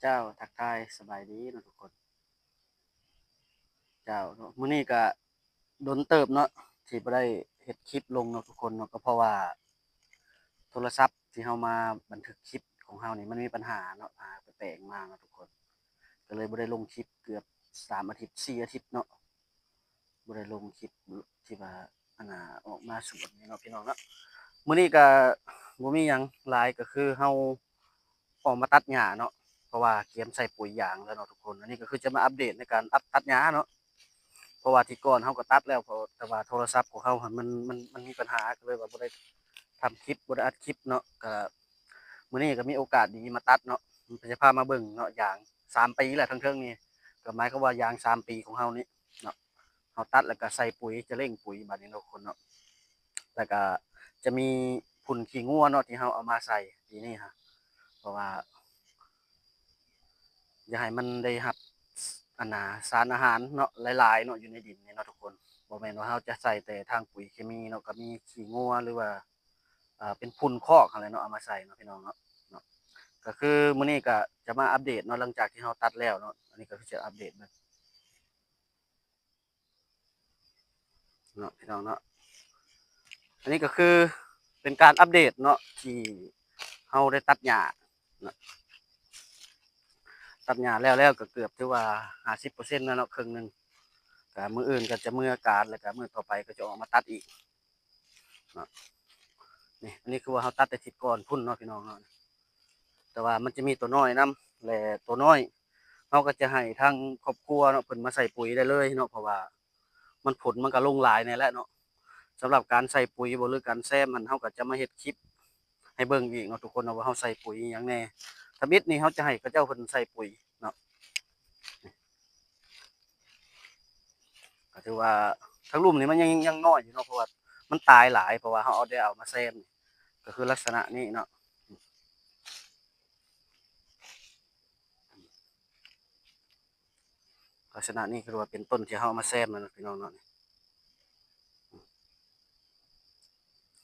ເຈົ້າ ທັກທາຍສະບາຍດີເນາະທຸກຄົນ. ເຈົ້າເນາະ ມື້ນີ້ກະດົນເຕີບເນາະ ທີ່ບໍ່ໄດ້ເຮັດຄລິບລົງເນາະທຸກຄົນເນາະ ກໍເພາະວ່າໂທລະສັບທີ່ເຮົາມາບັນທຶກຄລິບຂອງເຮົານີ້ ມັນມີປັນຫາເນາະ ຫາໄປແປງມາເນາະທຸກຄົນ ກໍເລີຍບໍ່ໄດ້ລົງຄລິບເກືອບສາມອາທິດ ສີ່ອາທິດເນາະ. ບໍ່ໄດ້ລົງຄລິບທີ່ວ່າ ອັນນ່າ ອອກມາສວນນີ້ເນາະພີ່ນ້ອງເນາະ. ມື້ນີ້ກະບໍ່ມີຫຍັງຫຼາຍ ກໍຄືເຮົາອອກມາຕັດຫຍ້າເນາະ ເພາະວ່າກຽມໃສ່ປຸ໋ຍຢາງແລ້ວເນາະທຸກຄົນ. ອັນນີ້ກໍຄືຈະມາອັບເດດໃນການອັບ ຕັດຫຍ້າເນາະ ເພາະວ່າທີກ່ອນເຮົາກໍຕັດແລ້ວ ເພາະ ແຕ່ວ່າໂທລະສັບຂອງເຮົາຫັ້ນມັນ ມັນ ມັນມີປັນຫາ ກໍເລີຍວ່າບໍ່ໄດ້ທຳຄລິບ ບໍ່ໄດ້ອັດຄລິບເນາະ. ກະມື້ນີ້ກໍມີໂອກາດດີມາຕັດເນາະ ຈະພາມາເບິ່ງເນາະ ຢາງສາມປີແລ້ວ ທາງເທິງນີ້ ກໍໝາຍຄວາມວ່າຢາງສາມປີຂອງເຮົານີ້ເນາະ ເຮົາຕັດແລ້ວກໍໃສ່ປຸ໋ຍ ຈະເລັ່ງປຸ໋ຍບາດນີ້ເນາະທຸກຄົນເນາະ. ແລ້ວກໍຈະມີຝຸ່ນຂີ້ງົວເນາະ ທີ່ເຮົາເອົາມາໃສ່ປີນີ້ຮະ ເພາະວ່າຢາກໃຫ້ມັນໄດ້ຮັບ ອັນນ່າ ສານອາຫານເນາະ ຫຼາຍໆເນາະ ຢູ່ໃນດິນນີ້ເນາະທຸກຄົນ. ບໍ່ແມ່ນວ່າເຮົາຈະໃສ່ແຕ່ທາງປຸ໋ຍເຄມີເນາະ ກໍມີຂີ້ງົວ ຫຼືວ່າ ເປັນຝຸ່ນຄອກຫັ້ນແຫຼະເນາະ ເອົາມາໃສ່ເນາະພີ່ນ້ອງເນາະ. ເນາະ ກໍຄືມື້ນີ້ກໍຈະມາອັບເດດເນາະ ຫຼັງຈາກທີ່ເຮົາຕັດແລ້ວເນາະ. ອັນນີ້ກໍຄືຈະອັບເດດເບິ່ງ ເນາະພີ່ນ້ອງເນາະ. ອັນນີ້ກໍຄືເປັນການອັບເດດເນາະ ທີ່ເຮົາໄດ້ຕັດຫຍ້າເນາະ ຕັດຫຍ້າແລ້ວ ແລ້ວກໍເກືອບຖືວ່າຫ້າສິບເປີເຊັນແລ້ວເນາະ ເຄິ່ງໜຶ່ງ. ກໍມື້ອື່ນກໍຈະເມືອການ ແລ້ວກໍມື້ຕໍ່ໄປກໍຈະອອກມາຕັດອີກເນາະ. ນີ້ ອັນນີ້ຄືວ່າເຮົາຕັດແຕ່ທິດກ່ອນພຸ້ນເນາະພີ່ນ້ອງເນາະ ແຕ່ວ່າມັນຈະມີຕົວນ້ອຍນຳ ແລະ ຕົວນ້ອຍ ເຮົາກໍຈະໃຫ້ທາງຄອບຄົວເນາະ ເພິ່ນມາໃສ່ປຸ໋ຍໄດ້ເລີຍເນາະ ເພາະວ່າມັນ ຝົນມັນກໍລົງຫຼາຍແດ່ແຫຼະເນາະ. ສຳລັບການໃສ່ປຸ໋ຍບໍ ຫຼືການແຊມຫັ້ນ ເຮົາກໍຈະມາເຮັດຄລິບໃຫ້ເບິ່ງອີກເນາະທຸກຄົນເນາະ ວ່າເຮົາໃສ່ປຸ໋ຍອີ່ຫຍັງແດ່. ທຳອິດນີ້ເຮົາຈະໃຫ້ເຂົາເຈົ້າເພິ່ນໃສ່ປຸ໋ຍເນາະ. ກໍຖືວ່າທາງລຸ່ມນີ້ມັນຍັງ ຍັງນ້ອຍຢູ່ເນາະ ເພາະວ່າມັນຕາຍຫຼາຍ ເພາະວ່າເຮົາເອົາ ໄດ້ເອົາມາແຊມ ກໍຄືລັກສະນະນີ້ເນາະ. ລັກສະນະນີ້ຄືວ່າເປັນຕົ້ນທີ່ເຮົາເອົາມາແຊມຫັ້ນນະ ພີ່ນ້ອງເນາະ.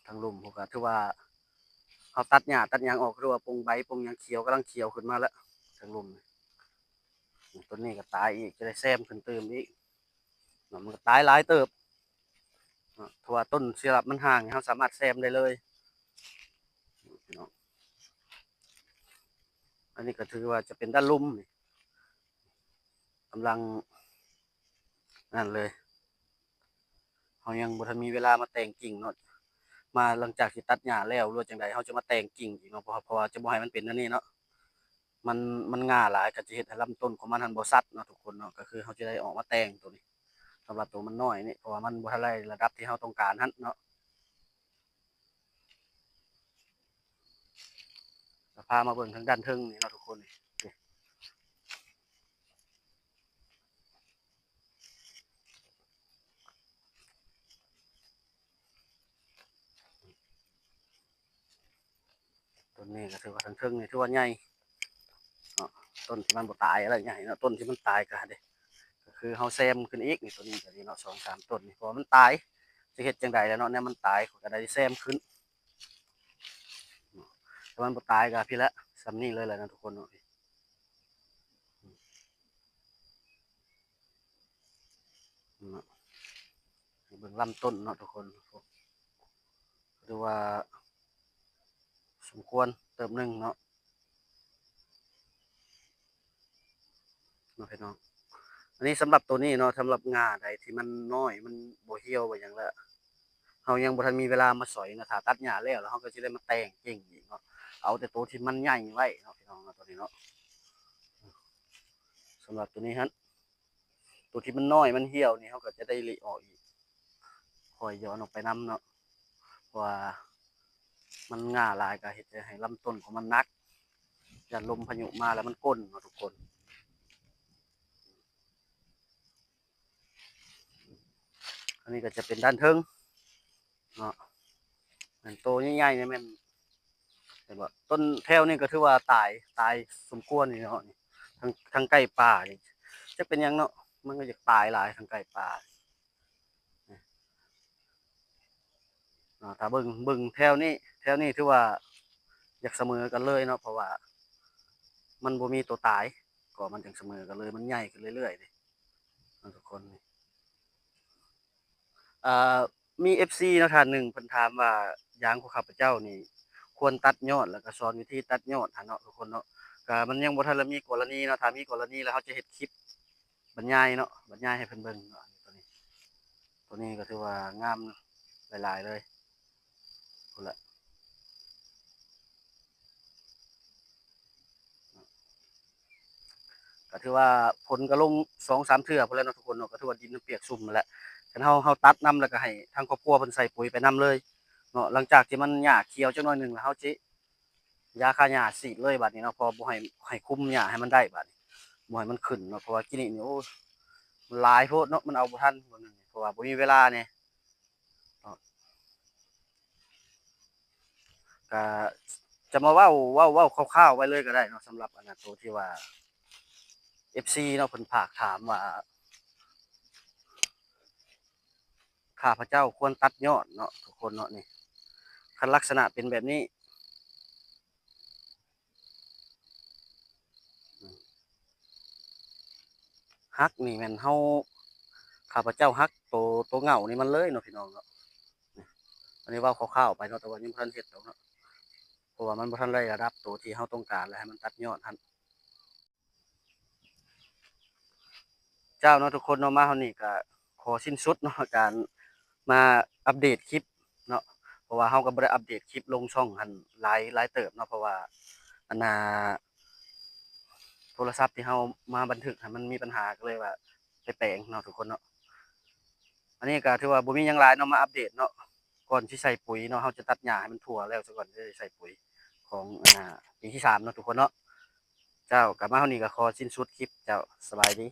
ທາງລຸ່ມພຸ້ນກໍຖືວ່າເຮົາຕັດຫຍ້າຕັດຫຍັງອອກ ຄືວ່າປົງໃບປົງຫຍັງຂຽວ ກຳລັງຂຽວຂຶ້ນມາແລ້ວ ທາງລຸ່ມນີ້. ຕົ້ນນີ້ກໍຕາຍອີກ ຈະໄດ້ແຊມຂຶ້ນຕື່ມອີກເນາະ ມັນກໍຕາຍຫຼາຍເຕີບເນາະ ເພາະວ່າຕົ້ນເສຍຫຼັບມັນຫ່າງ ເຮົາສາມາດແຊມໄດ້ເລີຍເນາະ. ອັນນີ້ກໍຖືວ່າຈະເປັນດ້ານລຸ່ມນີ້ ກຳລັງ ນັ້ນເລີຍ ເຮົາຍັງບໍ່ທັນມີເວລາມາແຕ່ງກິ່ງເນາະ ມາຫຼັງຈາກທີ່ຕັດຫຍ້າແລ້ວ ຫຼືວ່າຈັ່ງໃດ ເຮົາຈະມາແຕ່ງກິ່ງອີກເນາະ ເພາະ ເພາະວ່າຈະບໍ່ໃຫ້ມັນເປັນອັນນີ້ເນາະ ມັນ ມັນງ່າຫຼາຍ ກໍຈະເຮັດໃຫ້ລຳຕົ້ນຂອງມັນຫັ້ນບໍ່ຊັດເນາະທຸກຄົນເນາະ. ກໍຄືເຮົາຈະໄດ້ອອກມາແຕ່ງໂຕນີ້ ສຳລັບໂຕມັນນ້ອຍນີ້ ເພາະວ່າມັນບໍ່ທັນໄດ້ລະດັບທີ່ເຮົາຕ້ອງການຫັ້ນເນາະ. ຈະພາມາເບິ່ງທາງດ້ານເທິງນີ້ເນາະທຸກຄົນ ນີ້ ຕົ້ນນີ້ກໍຖືວ່າ ທາງເທິງນີ້ຖືວ່າໃຫຍ່ເນາະ ຕົ້ນທີ່ມັນບໍ່ຕາຍລະໃຫຍ່ເນາະ ຕົ້ນທີ່ມັນຕາຍກໍເດ້ ກໍຄືເຮົາແຊມຂຶ້ນອີກນີ້ ໂຕນີ້ກໍດີເນາະ ສອງສາມຕົ້ນນີ້ ເພາະວ່າມັນຕາຍ ຈະເຮັດຈັ່ງໃດລະເນາະ ແນວມັນຕາຍ ຂ້ອຍກໍໄດ້ແຊມຂຶ້ນ. ຖ້າມັນບໍ່ຕາຍກໍພີ້ແຫຼະ ສ່ຳນີ້ເລີຍແຫຼະນະທຸກຄົນເນາະ. ເນາະ ໃຫ້ເບິ່ງລຳຕົ້ນເນາະທຸກຄົນ ຖືວ່າສົມຄວນເຕີບໜຶ່ງເນາະ ເນາະພີ່ນ້ອງ. ອັນນີ້ສຳລັບໂຕນີ້ເນາະ ສຳລັບງ່າໃດທີ່ມັນນ້ອຍ ມັນບໍ່ຫ່ຽວບໍ່ຫຍັງລະ ເຮົາຍັງບໍ່ທັນມີເວລາມາສອຍເນາະ ຖ້າຕັດຫຍ້າແລ້ວ ແລ້ວເຮົາກໍຊິໄດ້ມາແຕ່ງກິ່ງອີກເນາະ ເອົາແຕ່ໂຕທີ່ມັນໃຫຍ່ໄວ້ເນາະ ພີ່ນ້ອງເນາະ ໂຕນີ້ເນາະ. ສຳລັບໂຕນີ້ຫັ້ນ ໂຕທີ່ມັນນ້ອຍມັນຫ່ຽວນີ້ ເຮົາກໍຈະໄດ້ລິອອກອີກ ຄ່ອຍຫຍ້ອນອອກໄປນຳເນາະ ເພາະວ່າມັນງ່າຫຼາຍກໍເຮັດໃຫ້ລຳຕົ້ນຂອງມັນໜັກ ຢ້ານລົມພາຍຸມາແລ້ວມັນກົ້ນເນາະທຸກຄົນ. ອັນນີ້ກໍຈະເປັນດ້ານເທິງເນາະ ອັນໂຕໃຫຍ່ໆນີ້ແມ່ນ ເຫັນບໍ່ ຕົ້ນແຖວນີ້ກໍຖືວ່າຕາຍ ຕາຍສົມຄວນນີ້ເນາະ ນີ້ ທາງ ທາງໃກ້ປ່ານີ້ ຈັກເປັນຫຍັງເນາະ ມັນກໍຢາກຕາຍຫຼາຍ ທາງໃກ້ປ່າ ອ່າ ຖ້າເບິ່ງ ເບິ່ງແຖວນີ້ ແຖວນີ້ຖືວ່າຢາກສະເໝີກັນເລີຍເນາະ ເພາະວ່າ ມັນບໍ່ມີຕົວຕາຍ ກໍມັນຈັ່ງສະເໝີກັນເລີຍ ມັນໃຫຍ່ຂຶ້ນເລື້ອຍໆເດ້ ເນາະທຸກຄົນ. ເອີ ມີເອັຟຊີເນາະ ທ່ານໜຶ່ງເພິ່ນຖາມວ່າ ຢາງຂອງຂ້າພະເຈົ້ານີ້ຄວນຕັດຍອດ ແລ້ວກໍສອນວິທີຕັດຍອດຫັ້ນເນາະທຸກຄົນເນາະ. ກໍມັນຍັງບໍ່ທັນລະມີກໍລະນີເນາະ ຖ້າມີກໍລະນີແລ້ວເຮົາຈະເຮັດຄລິບບັນຍາຍເນາະ ບັນຍາຍໃຫ້ເພິ່ນເບິ່ງເນາະ. ຕົວນີ້ ຕົວນີ້ກໍຖືວ່າງາມຫຼາຍໆເລີຍ ພຸ້ນລະ ກໍຖືວ່າຝົນກໍລົງສອງສາມເທື່ອພຸ້ນແຫຼະເນາະທຸກຄົນເນາະ ກໍຖືວ່າດິນມັນປຽກຊຸ່ມຫັ້ນແຫຼະ. ຄັນເຮົາ ເຮົາຕັດນຳ ແລ້ວກໍໃຫ້ທາງຄອບຄົວເພິ່ນໃສ່ປຸ໋ຍໄປນຳເລີຍເນາະ. ຫຼັງຈາກທີ່ມັນຫຍ້າຂຽວຈັກໜ້ອຍໜຶ່ງແລ້ວ ເຮົາຊິຢາຂ້າຫຍ້າສີດເລີຍບາດນີ້ເນາະ ເພາະບໍ່ໃຫ້ ໃຫ້ຄຸມຫຍ້າໃຫ້ມັນໄດ້ບາດນີ້ ບໍ່ໃຫ້ມັນຂຶ້ນເນາະ. ເພາະວ່າກີ້ນີ້ນີ້ ໂອ້ ມັນຫຼາຍໂພດເນາະ ມັນເອົາບໍ່ທັນ ເພາະວ່າບໍ່ມີເວລາແດ່ເນາະ. ກະຈະມາເວົ້າ ເວົ້າ ເວົ້າຄ່າວໆໄວ້ເລີຍກໍໄດ້ເນາະ ສຳລັບອັນນັ້ນ ໂຕທີ່ວ່າເອັຟຊີເນາະ ເພິ່ນຝາກຖາມວ່າ ຂ້າພະເຈົ້າຄວນຕັດຍອດເນາະທຸກຄົນເນາະ. ນີ້ ຄັນລັກສະນະເປັນແບບນີ້ ຫັກນີ້ແມ່ນເຮົາ ຂ້າພະເຈົ້າຫັກໂຕ ໂຕເຫງົ້ານີ້ມັນເລີຍເນາະພີ່ນ້ອງເນາະ. ອັນນີ້ເວົ້າຄ່າວໆໄປເນາະ ແຕ່ວ່າຍັງບໍ່ທັນເຮັດດອກເນາະ ເພາະວ່າມັນບໍ່ທັນໄດ້ລະດັບໂຕທີ່ເຮົາຕ້ອງການ ແລະ ໃຫ້ມັນຕັດຍອດຫັ້ນ. ເຈົ້າເນາະທຸກຄົນເນາະ ມາຮອດນີ້ກະຂໍສິ້ນສຸດເນາະ ການມາອັບເດດຄລິບເນາະ ເພາະວ່າເຮົາກໍບໍ່ໄດ້ອັບເດດຄລິບລົງຊ່ອງຫັ້ນຫຼາຍ ຫຼາຍເຕີບເນາະ ເພາະວ່າອັນນ່າ ໂທລະສັບທີ່ເຮົາມາບັນທຶກຫັ້ນມັນມີບັນຫາ ກໍເລີຍວ່າໄປແປງເນາະທຸກຄົນເນາະ. ອັນນີ້ກໍຖືວ່າບໍ່ມີຫຍັງຫຼາຍເນາະ ມາອັບເດດເນາະ ກ່ອນຊິໃສ່ປຸ໋ຍເນາະ ເຮົາຈະຕັດຫຍ້າໃຫ້ມັນທົ່ວແລ້ວຊະກ່ອນ ຈະໄດ້ໃສ່ປຸ໋ຍຂອງອັນນ່າ ປີທີສາມເນາະທຸກຄົນເນາະ. ເຈົ້າ ກັບມາຮອດນີ້ກໍຂໍສິ້ນສຸດຄລິບ ເຈົ້າ ສະບາຍດີ.